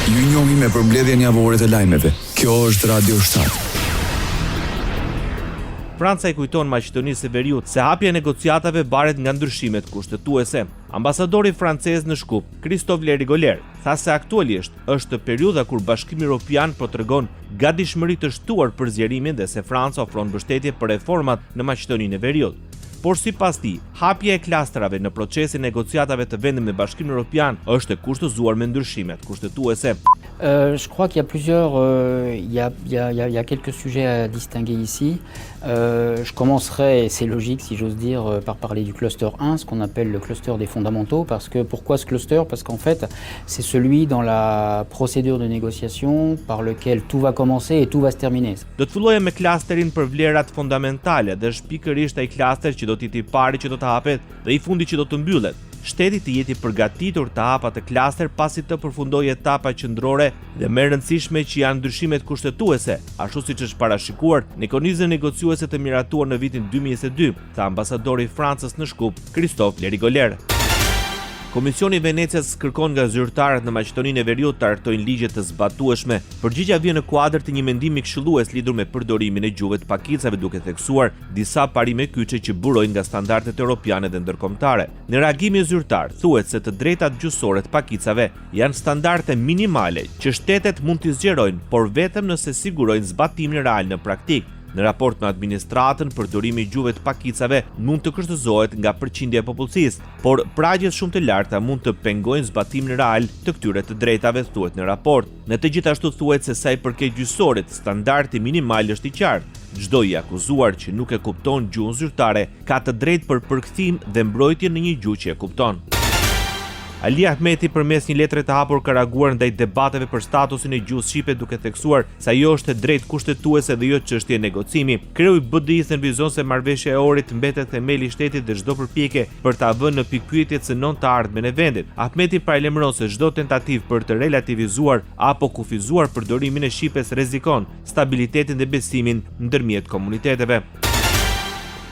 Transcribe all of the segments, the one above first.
Ju njohim me përmbledhjen javore të lajmeve. Kjo është Radio 7. Franca i kujton Maqedonisë së Veriut se hapja e negociatave varet nga ndryshimet kushtetuese. Ambasadori francez në Shkup, Christophe Le Rigoler, tha se aktualisht është periudha kur Bashkimi Evropian po tregon gatishmëri të shtuar për zgjerimin dhe se Franca ofron mbështetje për reformat në Maqedoninë e Veriut. Por sipas tij, hapja e klasterave në procesin e negociatave të vendit me Bashkimin Evropian është e kushtëzuar me ndryshimet kushtetuese. Euh, je crois qu'il y a plusieurs, euh, il y a, il y a, il y a quelques sujets à distinguer ici. Euh, je commencerai, et c'est logique si j'ose dire, euh, par parler du cluster 1, ce qu'on appelle le cluster des fondamentaux. Parce que pourquoi ce cluster Parce qu'en fait, c'est celui dans la procédure de négociation par lequel tout va commencer et tout va se terminer. Do të filloja me klasterin për vlerat fondamentale dhe është pikërisht ai klaster që do të jetë i pari që do të hapet dhe i fundit që do të mbyllet. Shteti të jetë i përgatitur të hapë atë klaster pasi të përfundojë etapa qendrore dhe më e rëndësishme që janë ndryshimet kushtetuese, ashtu siç është parashikuar në kornizën negociuese të miratuar në vitin 2022, tha ambasadori i Francës në Shkup, Christophe Le Rigoler. Komisioni i Venecias kërkon nga zyrtarët në Maqedoninë e Veriut të hartojnë ligje të zbatueshme. Përgjigja vjen në kuadër të një mendimi këshillues lidhur me përdorimin e gjuhëve të pakicave duke theksuar disa parime kyçe që burojnë nga standardet europiane dhe ndërkombëtare. Në reagimin zyrtar thuhet se të drejtat gjuhësore të pakicave janë standarde minimale që shtetet mund t'i zgjerojnë, por vetëm nëse sigurojnë zbatimin real në praktikë. Në raport me administratën, përdorimi i gjuhëve të pakicave mund të kushtëzohet nga përqindja e popullsisë, por pragjet shumë të larta mund të pengojnë zbatimin real të këtyre të drejtave, thuhet në raport. Në të gjithashtu thuhet se sa i përket gjyqësorit, standardi minimal është i qartë. Çdo i akuzuar që nuk e kupton gjuhën zyrtare ka të drejtë për përkthim dhe mbrojtje në një gjuhë që e kupton. Ali Ahmeti përmes një letre të hapur ka reaguar ndaj debateve për statusin e gjuhës shqipe duke theksuar se ajo është e drejtë kushtetuese dhe jo çështje negocimi. Kreu i BDI-së nënvizon se marrëveshja e Ohrit mbetet themeli i shtetit dhe çdo përpjekje për ta vënë në pikëpyetje cënon të ardhmen e vendit. Ahmeti paralajmëron se çdo tentativë për të relativizuar apo kufizuar përdorimin e shqipes rrezikon stabilitetin dhe besimin ndërmjet komuniteteve.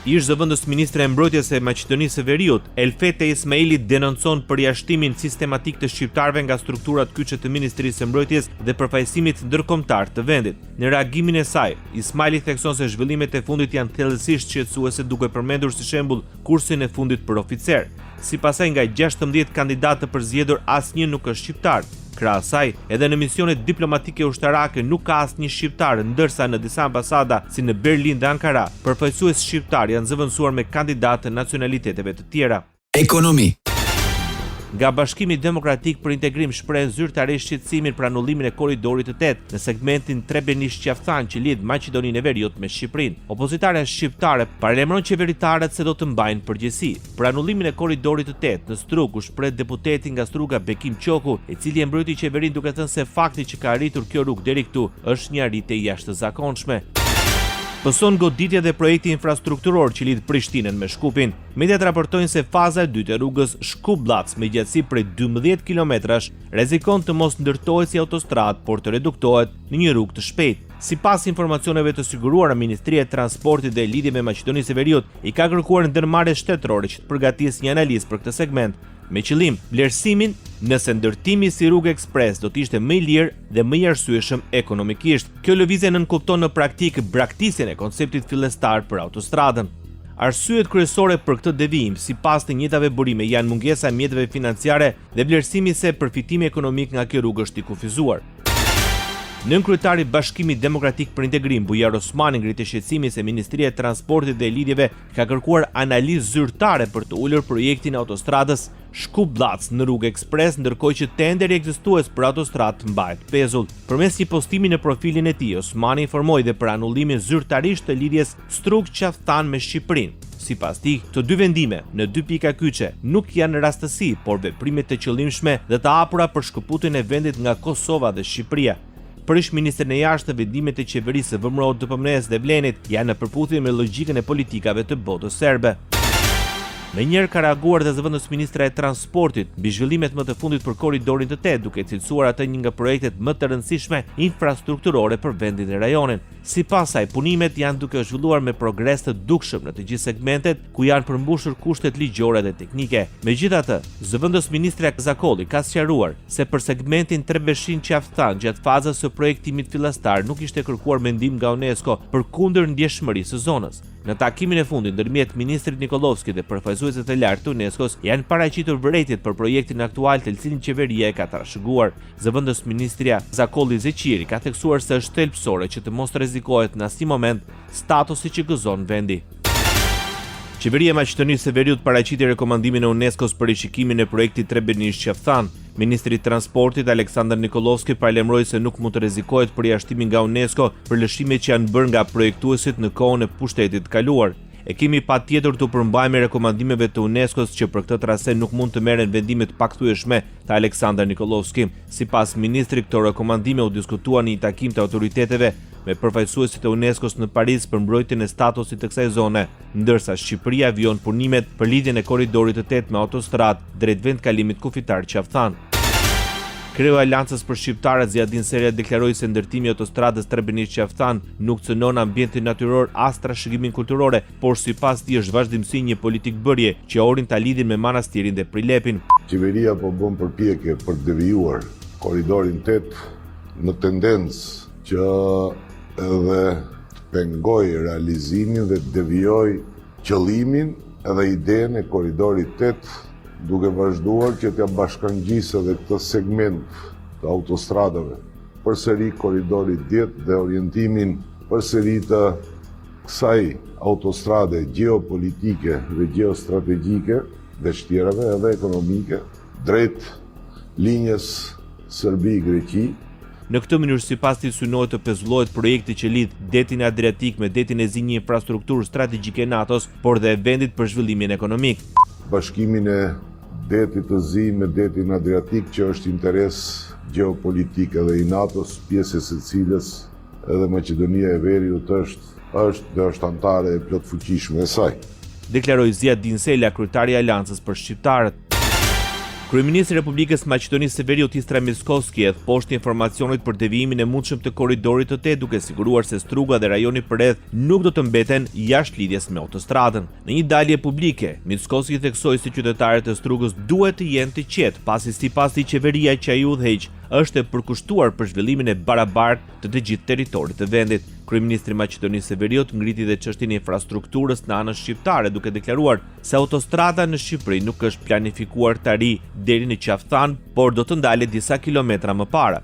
Ish zëvendës ministre e Mbrojtjes e Maqedonisë së Veriut, Elfete Ismaili denoncon përjashtimin sistematik të shqiptarëve nga strukturat kyçe të Ministrisë së Mbrojtjes dhe përfaqësimit ndërkombëtar të vendit. Në reagimin e saj, Ismaili thekson se zhvillimet e fundit janë thellësisht shqetësuese duke përmendur si shembull kursin e fundit për oficerë. Sipas saj nga 16 kandidatë të përzgjedhur asnjë nuk është shqiptar. Krahas saj, edhe në misionet diplomatike ushtarake nuk ka asnjë shqiptar, ndërsa në disa ambasada, si në Berlin dhe Ankara, përfaqësues shqiptarë janë zëvendësuar me kandidatë të nacionaliteteve të tjera. Ekonomi. Nga Bashkimi Demokratik për Integrim shprehen zyrtarisht shqetësimin për anullimin e Korridorit të Tetë në segmentin Trebenish-Qafë-Thanë që lidh Maqedoninë e Veriut me Shqipërinë. Opozitarja shqiptare paralajmëron qeveritarët se do të mbajnë përgjegjësi. Për anullimin e Korridorit të Tetë në Strugë u shpreh deputeti nga Struga Bekim Qoku, i cili e mbrojti qeverinë duke thënë se fakti që ka arritur kjo rrugë deri këtu është një arritje e jashtëzakonshme. Pëson goditje dhe projekti infrastrukturor që lidh Prishtinën me Shkupin. Mediat raportojnë se faza e dytë e rrugës Shkup-Bllacë me gjatësi prej 12 kilometrash rrezikon të mos ndërtohet si autostradë, por të reduktohet në një rrugë të shpejtë. Sipas informacioneve të siguruara, Ministria e Transportit dhe Lidhjeve e Maqedonisë së Veriut i ka kërkuar ndërmarrjes shtetërore që të përgatisë një analizë për këtë segment, me qëllim vlerësimin nëse ndërtimi si rrugë ekspres do të ishte më i lirë dhe më i arsyeshëm ekonomikisht. Kjo lëvizje nënkupton në praktikë braktisjen e konceptit fillestar për autostradën. Arsyet kryesore për këtë devijim, sipas të njëjtave burime, janë mungesa e mjeteve financiare dhe vlerësimi se përfitimi ekonomik nga kjo rrugë është i kufizuar. Nënkryetari i Bashkimit Demokratik për Integrim, Bujar Osmani ngriti shqetësimin se Ministria e Transportit dhe Lidhjeve ka kërkuar analizë zyrtare për të ulur projektin e autostradës Shkup-Bllacë në rrugë ekspres, ndërkohë që tenderi ekzistues për autostradë mbahet pezull. Përmes një postimi në profilin e tij, Osmani informoi dhe për anullimin zyrtarisht të lidhjes Strugë-Qafë-Thanë me Shqipërinë. Sipas tij, këto dy vendime, në dy pika kyçe, nuk janë rastësi, por veprime të qëllimshme dhe të hapura për shkëputjen e vendit nga Kosova dhe Shqipëria. Për ish-ministrin e Jashtëm, vendimet e qeverisë së VMRO-DPMNE-së dhe VLEN-it janë në përputhje me logjikën e politikave të botës serbe. Menjëherë ka reaguar dhe zëvendësministrja e Transportit mbi zhvillimet më të fundit për Korridorin të Tetë, duke e cilësuar atë një nga projektet më të rëndësishme infrastrukturore për vendin dhe rajonin. Sipas saj, punimet janë duke u zhvilluar me progres të dukshëm në të gjithë segmentet ku janë përmbushur kushtet ligjore dhe teknike. Megjithatë, zëvendësministrja Zakolli ka sqaruar se për segmentin Trebeshinë-Qafë Thanë gjatë fazës së projektimit fillestar nuk ishte kërkuar mendim nga UNESCO përkundër ndjeshmërisë së zonës. Në takimin e fundit ndërmjet ministrit Nikollovski dhe përfaqësuesve të lartë të UNESCO-s janë paraqitur vërejtjet për projektin aktual të cilin qeveria e ka trashëguar. Zëvendësministrja Zakolli Zeqiri ka theksuar se është thelbësore që të mos rrezikohet në asnjë moment statusi që gëzon vendi. Qeveria e Maqedonisë së Veriut paraqiti rekomandimin e UNESCO-s për rishikimin e projektit Trebeshtinë-Qafë Thanë. Ministri i Transportit, Aleksandar Nikollovski paralajmëroi se nuk mund të rrezikohet përjashtimi nga UNESCO për lëshimet që janë bërë nga projektuesit në kohën e pushtetit të kaluar. E kemi patjetër t'u përmbahemi rekomandimeve të UNESCO-s që për këtë trase nuk mund të merren vendime të pakthyeshme, tha Aleksandar Nikollovski. Sipas ministrit, këto rekomandime u diskutuan në një takim të autoriteteve me përfaqësuesit e UNESCO-s në Paris për mbrojtjen e statusit të kësaj zone, ndërsa Shqipëria vijon punimet për lidhjen e Korridorit të Tetë me autostradë drejt vendkalimit kufitar Qafë Thanë. Kreu i Aleancës për Shqiptarët, Ziadin Sela deklaroi se ndërtimi i autostradës Trebeshtinë-Qafë Thanë nuk cënon ambientin natyror as trashëgiminë kulturore, por sipas tij është vazhdimësi një politikëbërje që orin ta lidhin me Manastirin dhe Prilepin. Qeveria po bën përpjekje për të devijuar Korridorin 8 në tendencë që edhe të pengojë realizimin dhe të devijojë qëllimin edhe idenë e Korridorit 8, duke vazhduar që t'ia bashkangjisë edhe këtë segment të autostradave përsëri Korridorit 10 dhe orientimin përsëri të kësaj autostrade gjeopolitike dhe gjeostrategjike, veç tjerave edhe ekonomike, drejt linjës Serbi-Greqi. Në këtë mënyrë sipas tij synohet të pezullohet projekti që lidh Detin Adriatik me Detin e Zi një infrastrukturë strategjike e NATO-s, por dhe e vendit për zhvillimin ekonomik. Bashkimin e Detit të Zi me Detin Adriatik që është interes gjeopolitik edhe i NATO-s, pjesë e së cilës edhe Maqedonia e Veriut është është dhe është anëtare e plotfuqishme e saj. Deklaroi Ziadin Sela, kryetari i Aleancës për Shqiptarët. Kryeministri i Republikës së Maqedonisë së Veriut Hristijan Mickoski hedh poshtë informacionet për devijimin e mundshëm të korridorit të tetë duke siguruar se Struga dhe rajoni përreth nuk do të mbeten jashtë lidhjes me autostradën. Në një dalje publike, Mickoski theksoi se qytetarët e Strugës duhet të jenë të qetë, pasi sipas tij qeveria që ai udhëheq është e përkushtuar për zhvillimin e barabartë të të gjithë territorit të vendit. Kryeministri i Maqedonisë së Veriut ngriti dhe çështjen e infrastrukturës në anën shqiptare duke deklaruar se autostrada në Shqipëri nuk është planifikuar të arrijë deri në Qafë Thanë, por do të ndalet disa kilometra më para.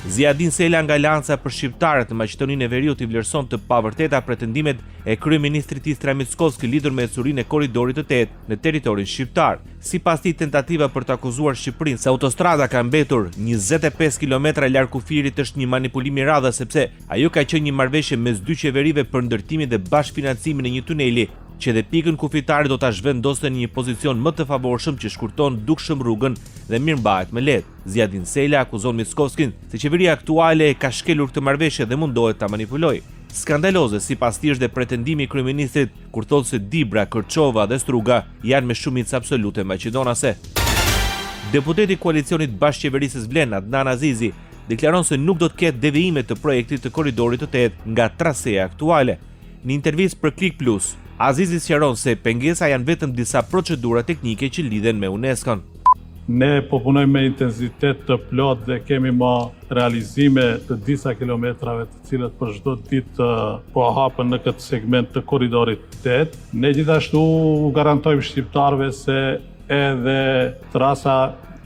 Ziadin Sela nga Aleanca për Shqiptarët në Maqedoninë e Veriut i vlerëson të pavërteta pretendimet e kryeministrit Hristijan Mickoski lidhur me ecurinë e korridorit të tetë në territorin shqiptar. Sipas tij, tentativa për të akuzuar Shqipërinë se autostrada ka mbetur 25 kilometra larg kufirit është një manipulim i radhës sepse ajo ka qenë një marrëveshje mes dy qeverive për ndërtimin dhe bashkëfinancimin e një tuneli që dhe pikën kufitare do ta zhvendoste në një pozicion më të favorshëm që shkurton dukshëm rrugën dhe mirëmbahet më lehtë. Ziadin Sela akuzon Mickoskin se qeveria aktuale e ka shkelur këtë marrëveshje dhe mundohet ta manipulojë. Skandaloze, sipas tij është dhe pretendimi i kryeministrit kur thotë se Dibra, Kërçova dhe Struga janë me shumicë absolute maqedonase. Deputeti i koalicionit bashkëqeverisës Vlen, Adnan Azizi, deklaron se nuk do të ketë devijime të projektit të korridorit të tetë nga traseja aktuale. Në intervistë për Klik Plus, Azizi sqaron se pengesa janë vetëm disa procedura teknike që lidhen me UNESCO-n. Ne po punojmë me intensitet të plotë dhe kemi më realizime të disa kilometrave të cilët për çdo ditë po hapen në këtë segment të korridorit 8. Ne gjithashtu u garantojmë shqiptarëve se edhe trasa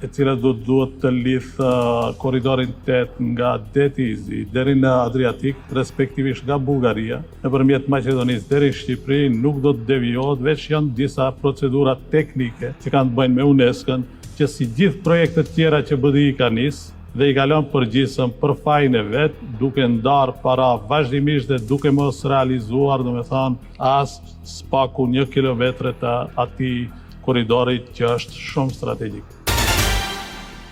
e cila do të duhet të lidh korridorin 8 nga Deti i Zi deri në Adriatik, respektivisht nga Bullgaria, nëpërmjet Maqedonisë deri në Shqipëri, nuk do të devijohet, veç janë disa procedura teknike që kanë të bëjnë me UNESCO-n, që si gjithë projektet tjera që BDI ka nis dhe i ka lënë përgjysëm për fajin e vet, duke ndarë para vazhdimisht dhe duke mos realizuar, domethënë, as së paku një kilometër të atij korridorit që është shumë strategjik.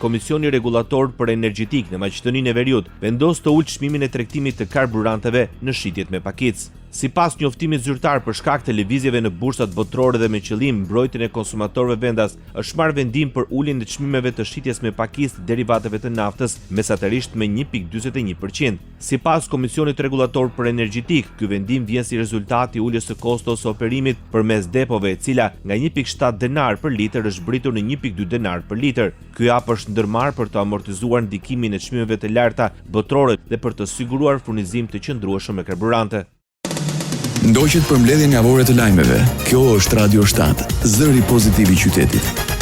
Komisioni Rregullator për Energjetikë në Maqedoninë e Veriut vendos të ulë çmimin e tregtimit të karburanteve në shitjet me pakicë. Sipas njoftimit zyrtar për shkak të lëvizjeve në bursat botërore dhe me qëllim mbrojtjen e konsumatorëve vendas, është marrë vendim për uljen e çmimeve të shitjes me pakicë të derivateve të naftës mesatarisht me 1.41%. Sipas Komisionit Rregullator për Energjetikë, ky vendim vjen si rezultat i uljes së kostos së operimit përmes depove, e cila nga 1.7 denarë për litër është zbritur në 1.2 denarë për litër. Ky hap është ndërmarrë për të amortizuar ndikimin e çmimeve të larta botërore dhe për të siguruar furnizim të qëndrueshëm me karburante. Ndoqët përmbledhjen javore të lajmeve. Kjo është Radio 7, zëri pozitiv i qytetit.